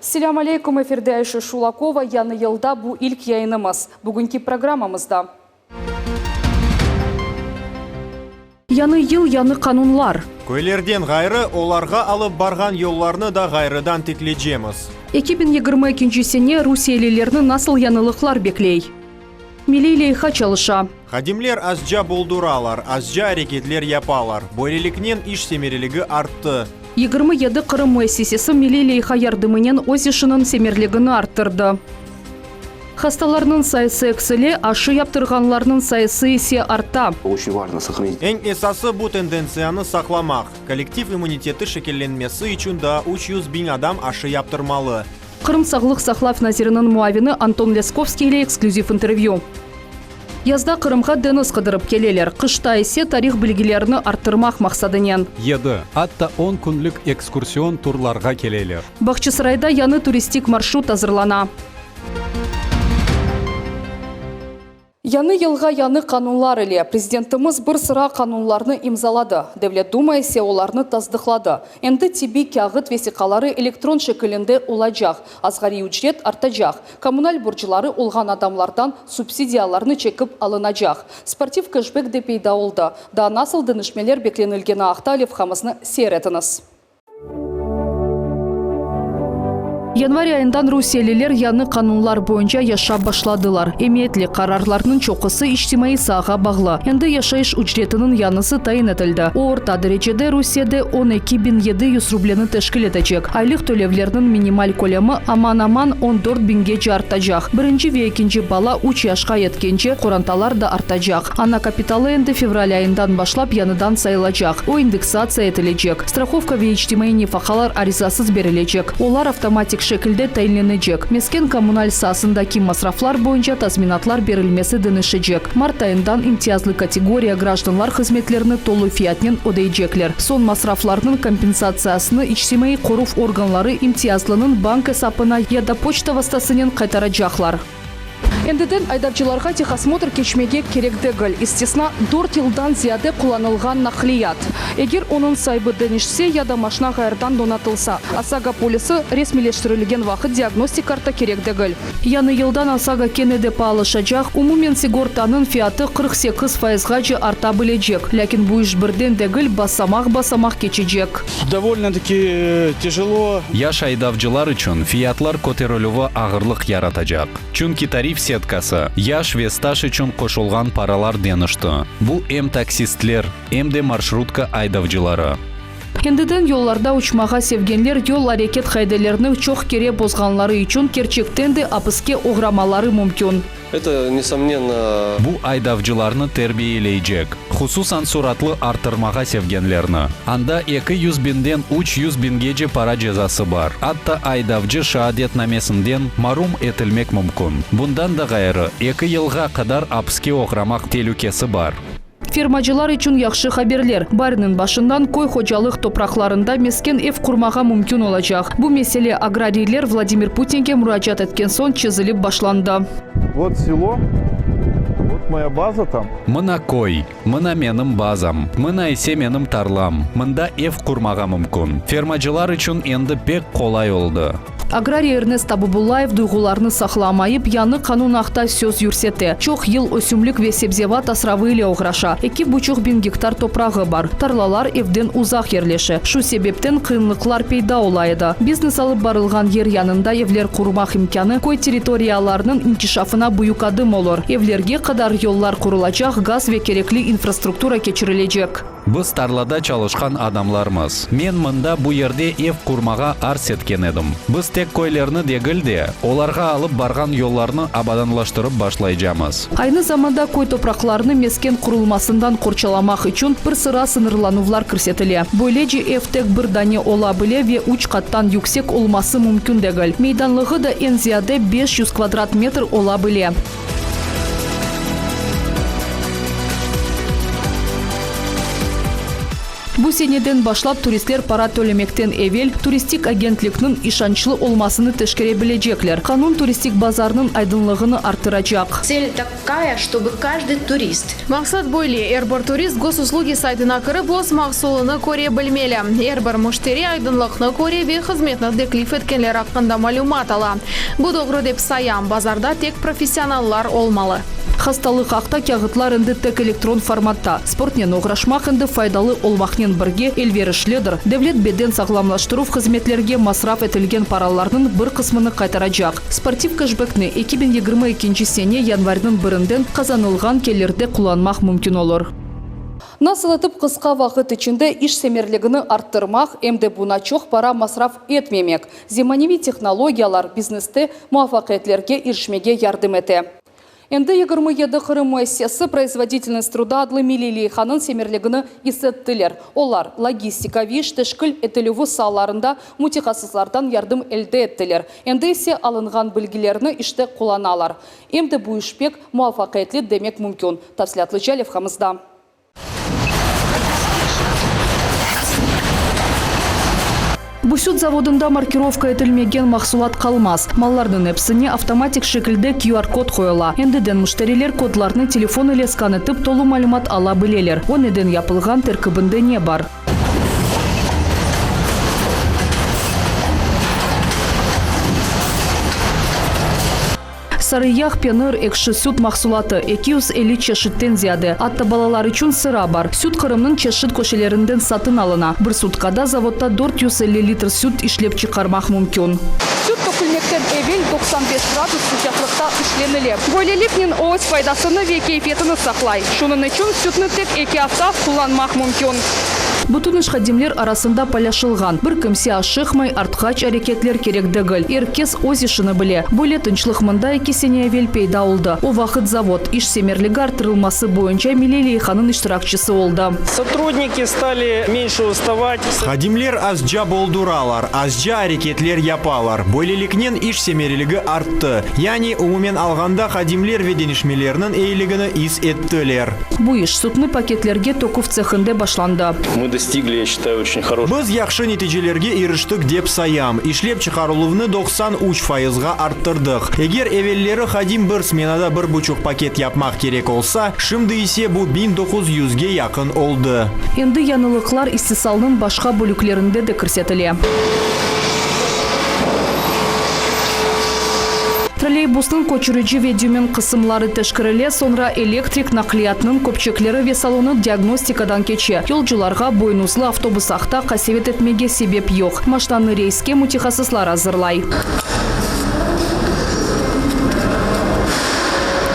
Selâm aleyküm, efirde Ayşe Şulakova, Yañı yılda bu ilk yayınımız. Bugünki programmamızda. Yañı yıl, yañı qanunlar. Köylerden ğayrı, olarğa alıp barğan yollarnı da ğayrıdan tiklecemiz. 2022 sene rusiyelilerni nasıl yañılıqlar bekley? Milliy leyha çalışa. Hadimler azca bolduralar, azca areketler yapalar. Böyleliknen iş semereligi arttı. 27 Qırım müessisesi milliy leyha yardımınen öz işiniñ semerligini arttırdı. Hastalarnıñ sayısı eksile, aşı yaptırğanlarnıñ sayısı ise arta. Eñ esası, bu tendentsiyanı saqlamaq. Kollektiv immuniteti şekillenmesi içün daa 300 biñ adam aşı yaptırmalı. Qırım sağlıq saqlav naziriniñ muavini Anton Lâskovskiy ile eksklüziv intervyü. Yazda Qırımğa deñiz qıdırıp keleler, qışta ise tarih bilgilerini arttırmaq maqsadınen. Yedi, atta on künlük ekskursion turlarğa keleler. Bağçasarayda yañı turistik marşrut azırlana. Yañı yılğa yañı qanunlar ile Prezidentimiz bir sıra qanunlarnı imzaladı, Devlet Duma ise olarnı tasdıqladı. Endi tibbiy kâğıt vesiqaları elektron şekilinde olacaq, asğariy ücret artacaq, kommunal borcları olğan adamlardan subsidiyalarnı çekip alınacaq, sportiv keşbek de peyda oldı. Daa nasıl deñişmeler beklenilgeni aqta levhamıznı seyir etiñiz. Yanvar ayından rusiyeliler yañı qanunlar boyunca yaşap başladılar. Emiyetli qararlarnıñ çoqusı içtimaiy saağa bağlı. Endi yaşayış ücretiniñ yañısı tayin etildi. O, orta derecede Rusiyede 12 700 rubleni teşkil etecek. Aylıq tölevlerniñ minimal kölemi aman-aman 14 biñgece artacaq. Birinci ve ekinci bala üç yaşqa yetkence qorantalar da artacaq. Ana kapitalı endi fevral ayından başlap yañıdan sayılacaq, o indeksatsiya etilecek. Strahovka ve içtimaiy nefaqalar arizasız berilecek, olar avtomatik şekilde tayinlenecek. Mesken-kommunal saasındaki masraflar boyunca tazminatlar berilmesi deñişecek. Mart ayından imtiyazlı kategoriya grajdanlar hızmetlerini tolu fiyatnen ödeycekler. Soñ masraflarnıñ kompensatsiyasını içtimaiy qoruv organları imtiyazlınıñ bank esapına ya da poçta vastasınen qaytaracaqlar. Endiden aydavcılarğa tehosmotr keçmege kerek degil, istisna, dört yıldan ziyade qullanılğan naqliyat, eger onıñ saibi deñişse ya da maşna ğayrıdan donatılsa. OSAGO polisi resmiyleştirilgen vaqıt diagnostik karta kerek degil. Yañı yıldan OSAGO kene de paalaşacaq, umumen sigortanıñ fiyatı 48 fayızğace arta bilecek, lâkin bu iş birden degil, basamaq-basamaq keçecek. Dovolyno-taki tejelo. Yaş aydavcılar içün fiyatlar köterilüvi ağırlıq yaratacaq, çünki tarif setkası, yaş ve staj içün qoşulğan paralar deñişti. Bu em taksistler, em de marşrutka aydavcıları. Endiden yollarda uçmağa sevgenler yol areket qaidelerini çoq kere bozğanları içün kerçekten de apiske oğramaları mümkün. Eto, nesomnenno. Bu aydavcılarnı terbiyeleycek, hususan suratlı arttırmağa sevgenlerni. Anda 200 biñden 300 biñgece para cezası bar. Atta aydavcı şeadetnamesinden marum etilmek mümkün. Bundan da ğayrı, eki yılğa qadar apiske oğramaq telükesi bar. Fermacılar içün yahşı haberler, baarniñ başından köy hocalıq topraqlarında mesken ev qurmağa mümkün olacaq. Bu mesele agrariyler Vladimir Putinge muracaat etken soñ çezilip başlandı. Vot selo, vot moya baza tam. Mına köy, mına menim bazam, mına ise menim tarlam, mında ev qurmağa mümkün. Fermacılar içün endi pek qolay oldı. Agrariy Ernest Abubullayev duyğularını saqlamayıp, yañı qanun aqta söz yürsete. Çoq yıl ösümlik ve sebzevat asravı ile oğraşa. Eki buçuq biñ gektar toprağı bar. Tarlalar evden uzaq yerleşe. Şu sebepten qıyınlıqlar peyda ola edi. Biznes alıp barılğan yer yanında evler qurmaq imkânı köy territoriyalarınıñ inkişafına büyük adım olur. Evlerge qadar yollar qurulacaq, gaz ve kerekli infrastruktura keçirilecek. Biz tarlada çalışqan adamlarmız. Men mında bu yerde ev qurmağa arz etken edim. Biz tek köylerni degil de, olarğa alıp barğan yollarnı abadanlaştırıp başlaycamız. Aynı zamanda köy topraqlarını mesken qurulmasından qorçalamaq içün bir sıra sıñırlanuvlar kirsetile. Böylece, ev tek bir dane ola bile ve üç qattan yüksek olması mümkün degil. Meydanlığı da eñ ziyade 500 kvadrat metr ola bile. Bu seneden başlap turistler para tölemekten evel turistik agentlikniñ işançlı olmasını teşkere bilecekler. Qanun turistik bazarnıñ aydınlığını arttıracaq. Tsel takaya, çtobı kajdıy turist. Maqsat böyle, er bir turist Gosuslugi saytına kirip, öz mahsulını köre bilmeli. Er bir müşteri aydınlıqnı köre ve hızmetni teklif etkenler aqqında malümat ala. Bu doğru dep sayam, bazarda tek professionallar olmalı. Hastalıq aqta kâğıtlar endi tek elektron formatta. Sportnen oğraşmaq endi faydalı olmaqnen birge elverişlidir. Devlet beden sağlamlaştıruv hızmetlerge masraf etilgen paralarnıñ bir qısmını qaytaracaq. Sportiv keşbekni 2022 sene yanvarniñ birinden qazanılğan kelirde qullanmaq mümkün olur. Nasıl etip qısqa vaqıt içinde iş semerligini arttırmaq, em de buna çoq para masraf etmemek? Zemaneviy tehnologiyalar bizneste muvafaqiyetlerge irişmege yardım ete. Endi 27 Qırım müessisesi Производительность truda adlı milliy leyhanıñ semerligini is ettiler. Olar logistika ve iş teşkil etilüvi saalarında mütehassıslardan yardım elde ettiler. Endi ise alınğan bilgilerni işte qullanalar. Em de bu iş pek muvafaqiyetli demek mümkün. Tafsilâtlıca levhamızda. Bu süt zavodında markirovka etilmegen mahsulat qalmaz. Mallarnıñ episine avtomatik şekilde QR-kod qoyula. Endiden müşteriler kodlarnı telefon ile skan etip, tolu malümat ala bileler, o neden yapılğan, terkibinde ne bar. Sarı yağ, penir, ekşi süt mahsulatı, 250 çeşitten ziyade, atta balalar içün sıra bar. Süt Qırımnıñ çeşit köşelerinden satın alına. Bir sutkada zavodda 450 litr süt işlep çıqarmaq mümkün. Süt tökülmekten evel 95 gradus sıcaqlıqta işlenile. Böyleliknen o öz faydasını ve keyfiyetini saqlay. Şunıñ içün sütni tek eki afta qullanmaq mümkün. Bütün iş hadimler arasında paylaşılğan. Bir kimse aşıqmay, artqaç areketler kerek degil. Er kes öz işini bile. Böyle tınçlıq mında eki sene evel peyda oldı. O vaqıt zavod, iş semerligi arttırılması boyunca milliy leyhanıñ iştirakçisi oldı. Sotrudniki stali menşe ustavat. Hadimler azca bolduralar, azca areketler yapalar. Böyleliknen iş semereligi arttı. Yani, umumen alğanda, hadimler ve deñişmelerniñ eyiligini is ettiler. Bu iş sütni paketlerge töküv tsehinde başlandı. Mı dostigli, ya şçitayu, oçen horoşıh. Biz yahşı neticelerge iriştik dep sayam. İşlep çıqarıluvnı 93 fayızğa arttırdıq. Eger evelleri hadim bir smenada bir buçuq paket yapmaq kerek olsa, şimdi ise bu 1900-ge yaqın oldı. Endi yañılıqlar istisalnıñ başqa bölüklerinde de kirsetile. Trolleybusnıñ köçürici ve dümen qısımları teşkerile, soñra elektrik naqliyatınıñ köpçekleri ve salonı diagnostikadan keçe. Yolcularğa boynuzlı avtobus aqta qasevet etmege sebep yoq. Maşnanı reyske mütehassıslar azırlay.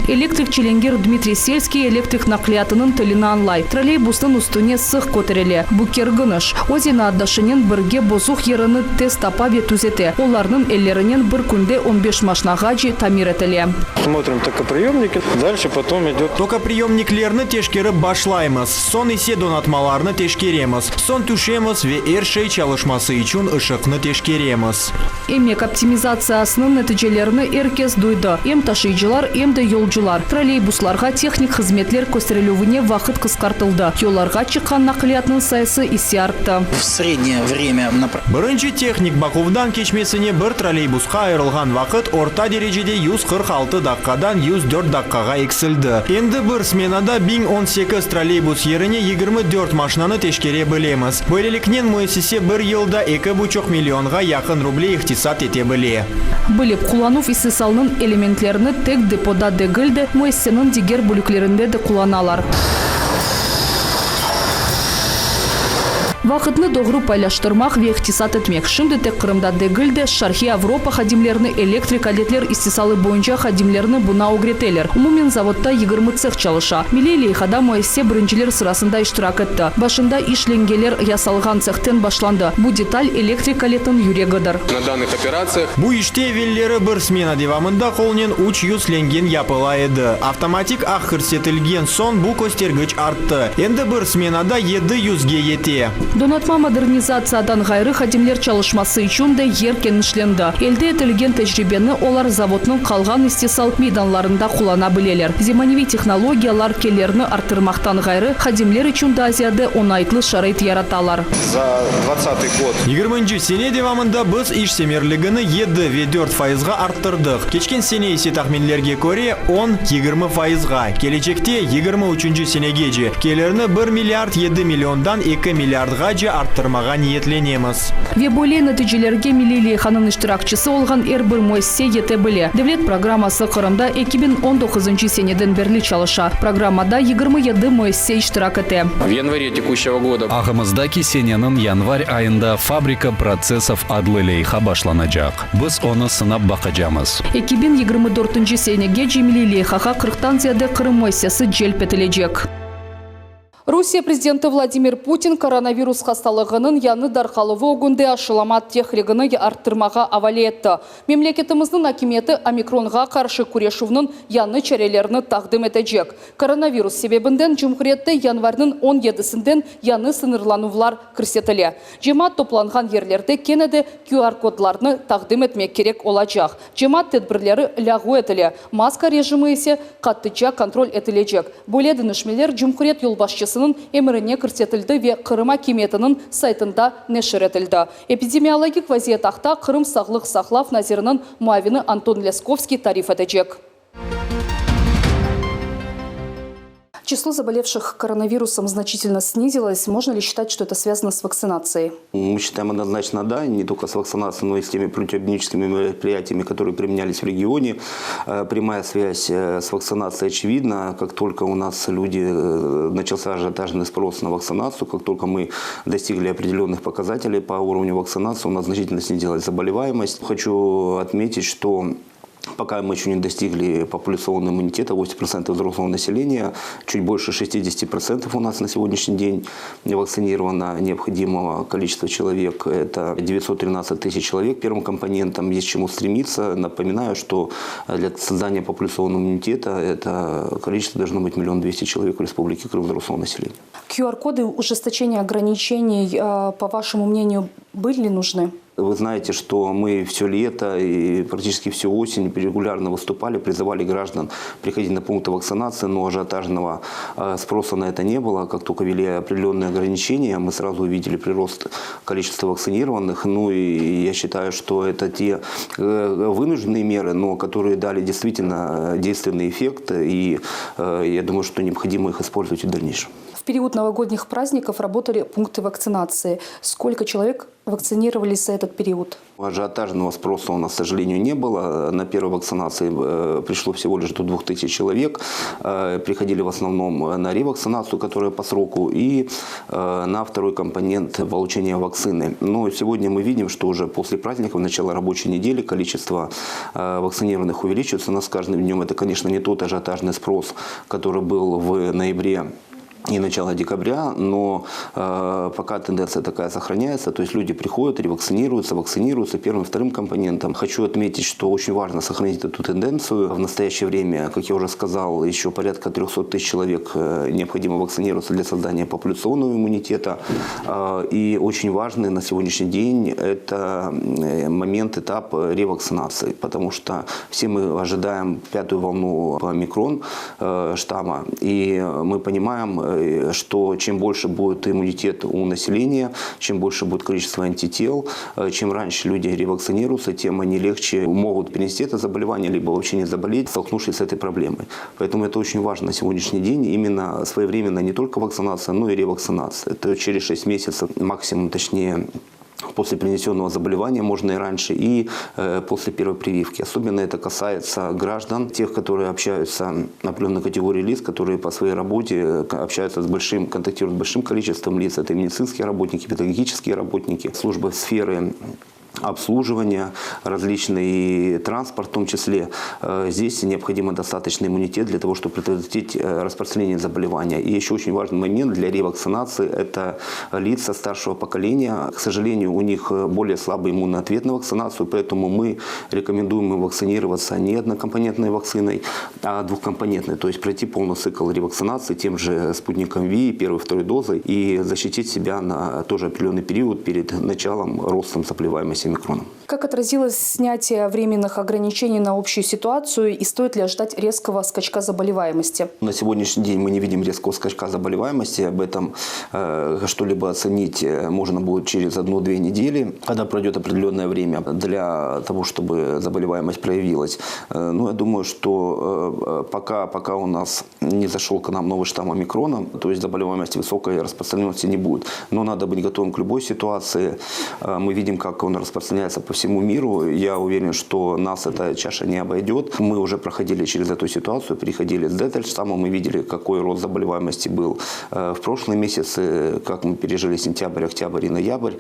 Elektrik çilingir Dmitriy Selskiy elektrik naqliyatınıñ tilini añlay. Trolleybusnıñ üstüne sıq köterile. Bu kergin iş. O zenaatdaşınen birge bozuq yerini tez tapa ve tüzete. Olarnıñ ellerinen bir künde on beş maşnağace tamir etile. Smotrim tokopriyomniki, dalşe potom idöt. Tokopriyomniklerni teşkerip başlaymız, soñ ise donatmalarnı teşkeremiz, soñ tüşemiz ve er şey çalışması içün ışıqnı teşkeremiz. Emek optimizatsiyasınıñ neticelerini er kes duydı, em taşıyıcılar, em de yolcular. Trolleybuslarğa tehnik hızmetler kösterilüvine vaqıt qısqartıldı, yollarğa çıqqan naqliyatnıñ sayısı ise arttı. V sredneye vremya na. Birinci tehnik baquvdan keçmesine bir trolleybusqa ayırılğan vaqıt orta derecede 146 daqqadan 104 daqqağa eksildi. Endi bir smenada 1018 trolleybus yerine 24 maşnanı teşkere bilemiz. Böyleliknen müessise bir yılda eki buçuq millionğa yaqın ruble iqtisat ete bile. Bilip qullanuv istisalnıñ elementlerini tek depoda degil de, müessiseniñ diger bölüklerinde de qullanalar. Vaqıtnı doğru paylaştırmaq ve iqtisat etmek şimdi tek Qırımda degil de, Şarqiy Avropa hadimlerini elektrik aletler istisalı boyunca hadimlerni buña ögreteler. Umumen zavodda 20 tseh çalışa. Milliy leyhada müessise birinciler sırasında iştirak etti. Başında iş lengeler yasalğan tsehten başlandı. Bu detal elektrik aletniñ yüregidir. Na dannıh operatsiyah. Bu işte evelleri bir smena devamında qolnen 300 lengen yapıla edi. Avtomatik ağ kirsetilgen soñ bu köstergiç arttı. Endi bir smenada 700-ge yete. Donatma modernizatsiyadan ğayrı hadimler çalışması içün de yer kenişlendi. Elde etilgen tecribeni olar zavodnıñ qalğan istisal meydanlarında qullana bileler. Zemaneviy tehnologiyalar kelirni arttırmaqtan ğayrı, hadimler içün daa ziyade oñaytlı şarait yaratalar. Za dvadtsatый god. Yigirminci sene devamında biz iş semerligini yedi ve dört fayızğa arttırdıq, keçken sene ise tahminlerge köre, on, 20 fayızğa. Kelecekte, 23-nci senegece, kelirni bir milliard yedi milliondan eki milliardğace arttırmağa niyetlenemiz. Ve böyle neticelerge milliy leyhanıñ iştirakçisi olğan er bir müessise yete bile. Devlet programması Qırımda 2019-ncı seneden berli çalışa. Programmada 27 müessise iştirak ete. V yanvare tekushchego goda. Ağımızdaki seneniñ yanvar ayında Fabrika protsessov adlı leyha başlanacaq. Biz onı sınap baqacamız. 2024-nci senegece milliy leyhağa qırqtan ziyade Qırım müessisesi celp etilecek. Rusiye prezidenti Vladimir Putin koronavirus hastalığınıñ yañı darqaluvı ögünde aşılama tehligini arttırmağa avale etti. Memleketimizniñ akimiyeti omikronğa qarşı küreşüvniñ yañı çarelerini taqdim etecek. Koronavirus sebebinden cumhuriyette yanvarniñ on yedisinden yañı sıñırlanuvlar kirsetile. Cemaat toplanğan yerlerde kene de QR-kodlarnı taqdim etmek kerek olacaq. Cemaat tedbirleri lâğu etile, maska rejimi ise qattıca kontrol etilecek. Böyle deñişmeler cumhuriyet yolbaşçısınıñ emirine kirsetildi ve Qırım akimiyetiniñ saytında neşir etildi. Epidemiologik vaziyet aqta Qırım sağlıq saqlav naziriniñ muavini Anton Lâskovskiy tarif etecek. Число заболевших коронавирусом значительно снизилось. Можно ли считать, что это связано с вакцинацией? Мы считаем однозначно да, не только с вакцинацией, но и с теми противоэпидемическими мероприятиями, которые применялись в регионе. Э, прямая связь э, с вакцинацией очевидна. Как только у нас люди, э, начался ажиотажный спрос на вакцинацию, как только мы достигли определенных показателей по уровню вакцинации, у нас значительно снизилась заболеваемость. Хочу отметить, что Пока мы еще не достигли популяционного иммунитета, 80% взрослого населения, чуть больше 60% у нас на сегодняшний день вакцинировано необходимого количества человек. Это 913 тысяч человек первым компонентом. Есть чему стремиться. Напоминаю, что для создания популяционного иммунитета это количество должно быть миллион двести человек в Республике Крым взрослого населения. QR-коды, ужесточение ограничений, э, по вашему мнению, были ли нужны? Вы знаете, что мы все лето и практически всю осень регулярно выступали, призывали граждан приходить на пункты вакцинации, но ажиотажного э, спроса на это не было. Как только ввели определенные ограничения, мы сразу увидели прирост количества вакцинированных. Ну и я считаю, что это те э, вынужденные меры, но которые дали действительно действенный эффект. И э, я думаю, что необходимо их использовать и в дальнейшем. В период новогодних праздников работали пункты вакцинации. Сколько человек вакцинировались за этот период? Ажиотажного спроса у нас, к сожалению, не было. На первой вакцинации э, пришло всего лишь до 2000 человек. Э, приходили в основном на ревакцинацию, которая по сроку, и э, на второй компонент получения вакцины. Но сегодня мы видим, что уже после праздников, начала рабочей недели, количество вакцинированных увеличивается. У нас с каждым днем это, конечно, не тот ажиотажный спрос, который был в ноябре и начало декабря, но э, пока тенденция такая сохраняется, то есть люди приходят, ревакцинируются, вакцинируются первым, вторым компонентом. Хочу отметить, что очень важно сохранить эту тенденцию. В настоящее время, как я уже сказал, еще порядка 300 тысяч человек э, необходимо вакцинироваться для создания популяционного иммунитета. Э, и очень важный на сегодняшний день это э, момент, этап ревакцинации, потому что все мы ожидаем пятую волну омикрон э, штамма, и мы понимаем, э, что чем больше будет иммунитет у населения, чем больше будет количество антител, э, чем раньше люди ревакцинируются, тем они легче могут перенести это заболевание, либо вообще не заболеть, столкнувшись с этой проблемой. Поэтому это очень важно на сегодняшний день, именно своевременно не только вакцинация, но и ревакцинация. Это через 6 месяцев, максимум, точнее, после перенесенного заболевания, можно и раньше, и э, после первой прививки. Особенно это касается граждан, тех, которые общаются, определенной категории лиц, которые по своей работе э, общаются с большим, контактируют с большим количеством лиц. Это и медицинские работники, педагогические работники, службы сферы. обслуживание, различный транспорт в том числе. Здесь необходимо достаточный иммунитет для того, чтобы предотвратить распространение заболевания. И еще очень важный момент для ревакцинации – это лица старшего поколения. К сожалению, у них более слабый иммунный ответ на вакцинацию, поэтому мы рекомендуем им вакцинироваться не однокомпонентной вакциной, а двухкомпонентной, то есть пройти полный цикл ревакцинации тем же спутником Ви, первой, второй дозой и защитить себя на тоже определенный период перед началом ростом заболеваемости омикроном. Как отразилось снятие временных ограничений на общую ситуацию и стоит ли ожидать резкого скачка заболеваемости? На сегодняшний день мы не видим резкого скачка заболеваемости. Об этом э, что-либо оценить э, можно будет через одну-две недели, когда пройдет определенное время для того, чтобы заболеваемость проявилась. Э, ну, я думаю, что пока, пока у нас не зашел к нам новый штамм омикрона, то есть заболеваемость высокой распространенности не будет. Но надо быть готовым к любой ситуации. Мы видим, как он распространяется по всему миру. Я уверен, что нас эта чаша не обойдет. Мы уже проходили через эту ситуацию, переходили с дельта-штамма, мы видели, какой рост заболеваемости был в прошлые месяцы, как мы пережили сентябрь, октябрь и ноябрь.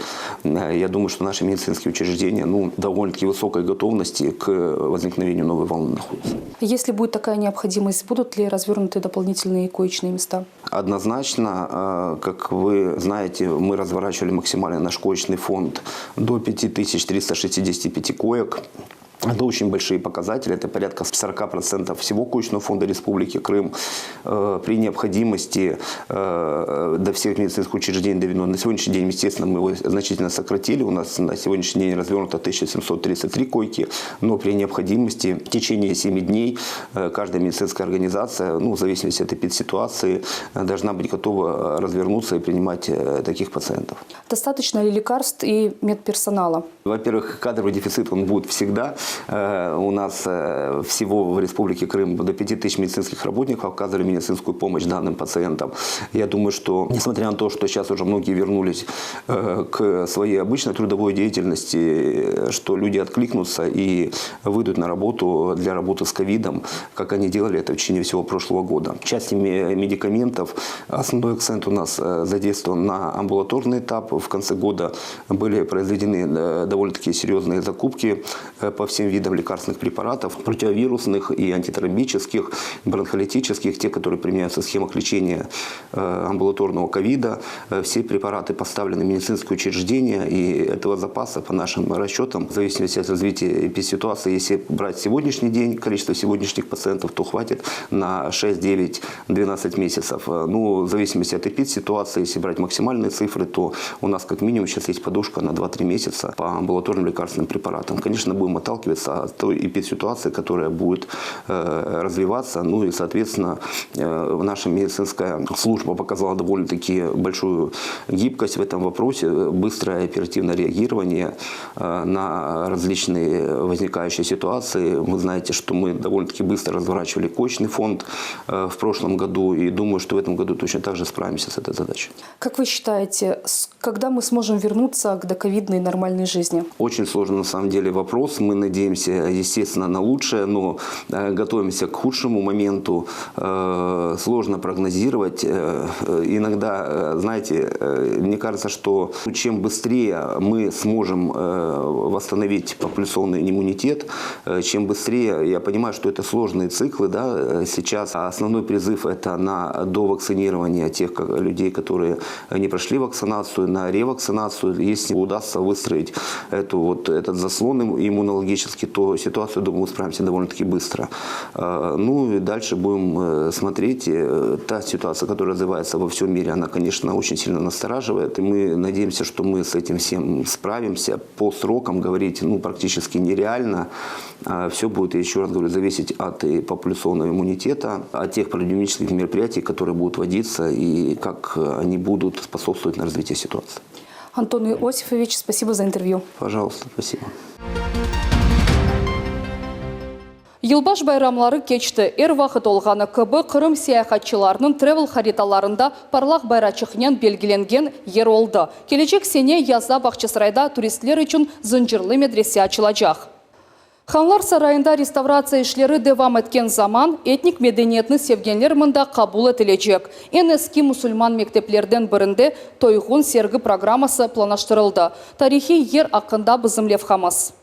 Я думаю, что наши медицинские учреждения ну, довольно-таки высокой готовности к возникновению новой волны находятся. Если будет такая необходимость, будут ли развернуты дополнительные коечные места? Однозначно, э, как вы знаете, мы разворачивали максимально наш коечный фонд до 5365 коек. Это очень большие показатели, это порядка 40% всего коечного фонда Республики Крым. Э, при необходимости э, до всех медицинских учреждений доведено. На сегодняшний день, естественно, мы его значительно сократили. У нас на сегодняшний день развернуто 1733 койки, но при необходимости в течение 7 дней э, каждая медицинская организация, ну, в зависимости от эпидситуации, должна быть готова развернуться и принимать таких пациентов. Достаточно ли лекарств и медперсонала? Во-первых, кадровый дефицит он будет всегда. Э, у нас э, всего в Республике Крым до 5000 медицинских работников оказывали медицинскую помощь данным пациентам. Я думаю, что несмотря на то, что сейчас уже многие вернулись э, к своей обычной трудовой деятельности, что люди откликнутся и выйдут на работу для работы с ковидом, как они делали это в течение всего прошлого года. В части медикаментов основной акцент у нас задействован на амбулаторный этап. В конце года были произведены довольно-таки серьезные закупки по всем видам лекарственных препаратов, противовирусных и антитромбических, бронхолитических, те, которые применяются в схемах лечения э, амбулаторного ковида. Э, все препараты поставлены в медицинские учреждения, и этого запаса, по нашим расчетам, в зависимости от развития эпидситуации, если брать сегодняшний день, количество сегодняшних пациентов, то хватит на 6, 9, 12 месяцев. Э, ну, в зависимости от эпидситуации, если брать максимальные цифры, то у нас как минимум сейчас есть подушка на 2-3 месяца по амбулаторным лекарственным препаратам. Конечно, будем отталкиваться от той эпидситуации, которая будет э, развиваться. Ну и, соответственно, э, наша медицинская служба показала довольно-таки большую гибкость в этом вопросе, быстрое оперативное реагирование э, на различные возникающие ситуации. Вы знаете, что мы довольно-таки быстро разворачивали коечный фонд в прошлом году и думаю, что в этом году точно так же справимся с этой задачей. Как вы считаете, когда мы сможем вернуться к доковидной нормальной жизни? Очень сложный на самом деле вопрос. Мы надеемся, естественно, на лучшее, но э, готовимся к худшему моменту. Э, сложно прогнозировать. Э, иногда, знаете, мне кажется, что чем быстрее мы сможем восстановить популяционный иммунитет, чем быстрее, я понимаю, что это сложные циклы, да, сейчас основной призыв это на довакцинирование тех людей, которые не прошли вакцинацию, на ревакцинацию. Если удастся выстроить эту, вот, этот заслон иммунологический, то ситуацию, думаю, мы справимся довольно-таки быстро. А, ну и дальше будем э, смотреть. Э, та ситуация, которая развивается во всем мире, она, конечно, очень сильно настораживает. И мы надеемся, что мы с этим всем справимся. По срокам говорить ну, практически нереально. А, Все будет, еще раз говорю, зависеть от популяционного иммунитета, от тех противоэпидемических мероприятий, которые будут вводиться и как они будут способствовать на развитие ситуации. Антон Иосифович, спасибо за интервью. Пожалуйста, спасибо. Yılbaş bayramları keçti. Er vaqıt olğanı kibi Qırım seyahatçılarınıñ travel haritalarında parlaq bayraçıqnen belgilengen yer oldı. Kelecek sene yazda Bağçasarayda turistler içün Zıncırlı medrese açılacaq. Hanlar sarayında restavratsiya işleri devam etken zaman, etnik medeniyetni sevgenler mında qabul etilecek. Eñ eski musulman mekteplerden birinde toyğun sergi programması planlaştırıldı. Tarihiy yer aqqında bizim levhamız.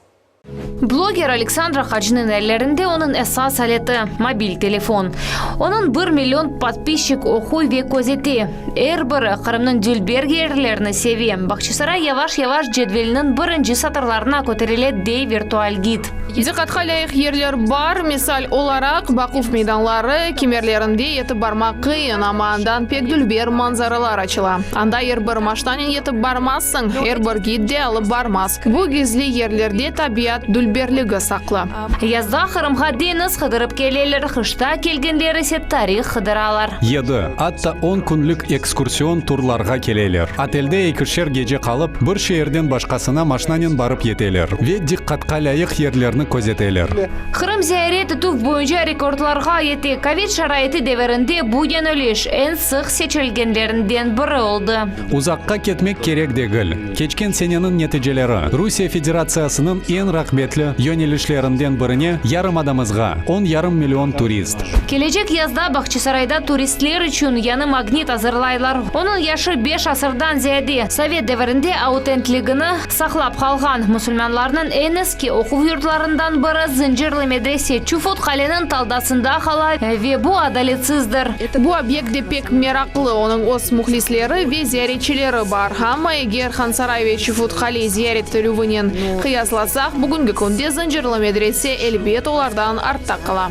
Bloger Aleksandra Hacınıñ ellerinde onıñ esas aleti, mobil telefon. Onıñ bir million podpisçik oquy ve közete. Er biri Qırımnıñ dülber yerlerini seve. Bağçasaray yavaş-yavaş cedvelniñ birinci satırlarına köterile, dey virtual gid. Diqqatqa lâyıq yerler bar, misal olaraq, Bakuv meydanları, kimerlerinde yetip barmaq qıyın, amma andan pek dülber manzaralar açıla. Anda er bir maşnanen yetip barmazsıñ, er bir gid de alıp barmaz. Bu gizli yerlerde tabiat dülberligi saqlı. Yazda Qırımğa deñiz qıdırıp keleler, qışta kelgenler ise tarih qıdıralar. Yedi, atta on künlük ekskursion turlarğa keleler. Otelde ekişer gece qalıp, bir şeerden başqasına maşnanen barıp yeteler ve diqqatqa lâyıq yerlerni közeteler. Qırım ziyaret etüv boyunca rekordlarğa yete. Kovid şaraiti devirinde bu yöneliş eñ sıq seçilgenlerinden biri oldı. Uzaqqa ketmek kerek degil. Keçken seneniñ neticeleri, Rusiye Federatsiyasınıñ eñ raqbetli yönelişlerinden birine, yarımadamızğa, on yarım million turist. Kelecek yazda Bağçasarayda turistler içün yañı magnit azırlaylar. Onıñ yaşı beş asırdan ziyade, sovet devirinde autentligini saqlap qalğan. Musulmanlarnıñ eñ eski oquv yurtlarından biri Zıncırlı medrese Çufut qaleniñ taldasında qala ve bu adaletsizdir. Bu obyekt de pek meraqlı, onıñ öz mühlisleri ve ziyaretçileri bar. Amma eger Hansaray ve Çufut Qale ziyaret etilüvinen qıyaslasaq, bugünki künde Zıncırlı medrese, elbet, olardan artta qala.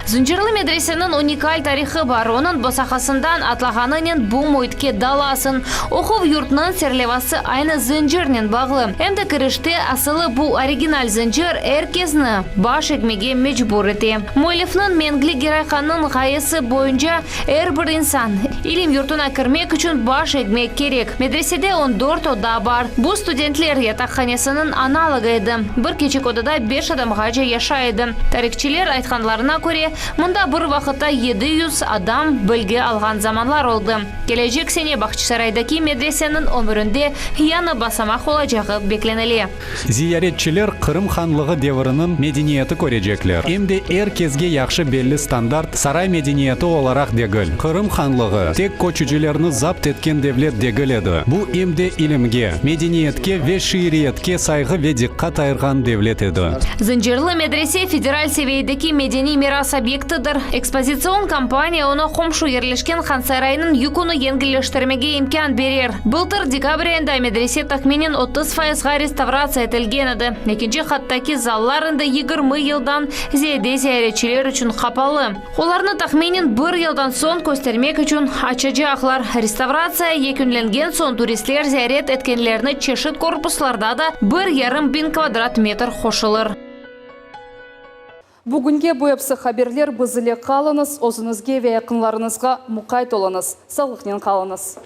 Zıncırlı medreseniñ unikal tarihı bar, onıñ bosağasından atlağanınen bu müitke dalasıñ. Oquv yurtnıñ serlevası aynı zıncırnen bağlı. Em de kirişte asılı bu original zıncır er kesni baş egmege mecbur ete. Müellifniñ Mengli Geraykannıñ ğayesi boyunca er bir insan ilim yurtuna kirmek içün baş egmek kerek. Medresede on dört oda bar. Bu studentler yataqhanesiniñ analogı edi. Bir kiçik odada beş adamğace yaşay edi. Tarihçiler aytqanlarına köre, mında bir vaqıtta 700 adam bilgi alğan zamanlar oldı. Kelecek sene Bağçasaraydaki medreseniñ ömürinde yañı basamaq olacağı beklenile. Ziyaretçiler Qırım hanlığı deviriniñ medeniyeti körecekler, em de er kesge yahşı belli standart saray medeniyeti olaraq degil. Qırım hanlığı, tek köçücilerni zapt etken devlet degil edi, bu em de ilimge, medeniyetke ve şiiriyetke sayğı ve diqqat ayırğan devlet edi. Zıncırlı medrese federal seviyedeki medeniy miras obyektidir. Ekspozitsion kampaniya onı qomşu yerleşken Hansaraynıñ yüküni yengilleştirmege imkân berer. Bıltır dekabr ayında medrese tahminen 30 fayızğa restavratsiya etilgen edi. Ekinci qattaki zallar endi 20 yıldan ziyade ziyaretçiler içün qapalı. Olarnı tahminen bir yıldan soñ köstermek içün açacaqlar. Restavratsiya yekünlengen soñ turistler ziyaret etkenlerni çeşit korpuslarda da bir yarım biñ kvadrat metr qoşulır. Bugünge bu episi haberler, biz ile qalıñız, özüñizge ve yaqınlarıñızğa muqayt oluñız. Sağlıqnen qalıñız.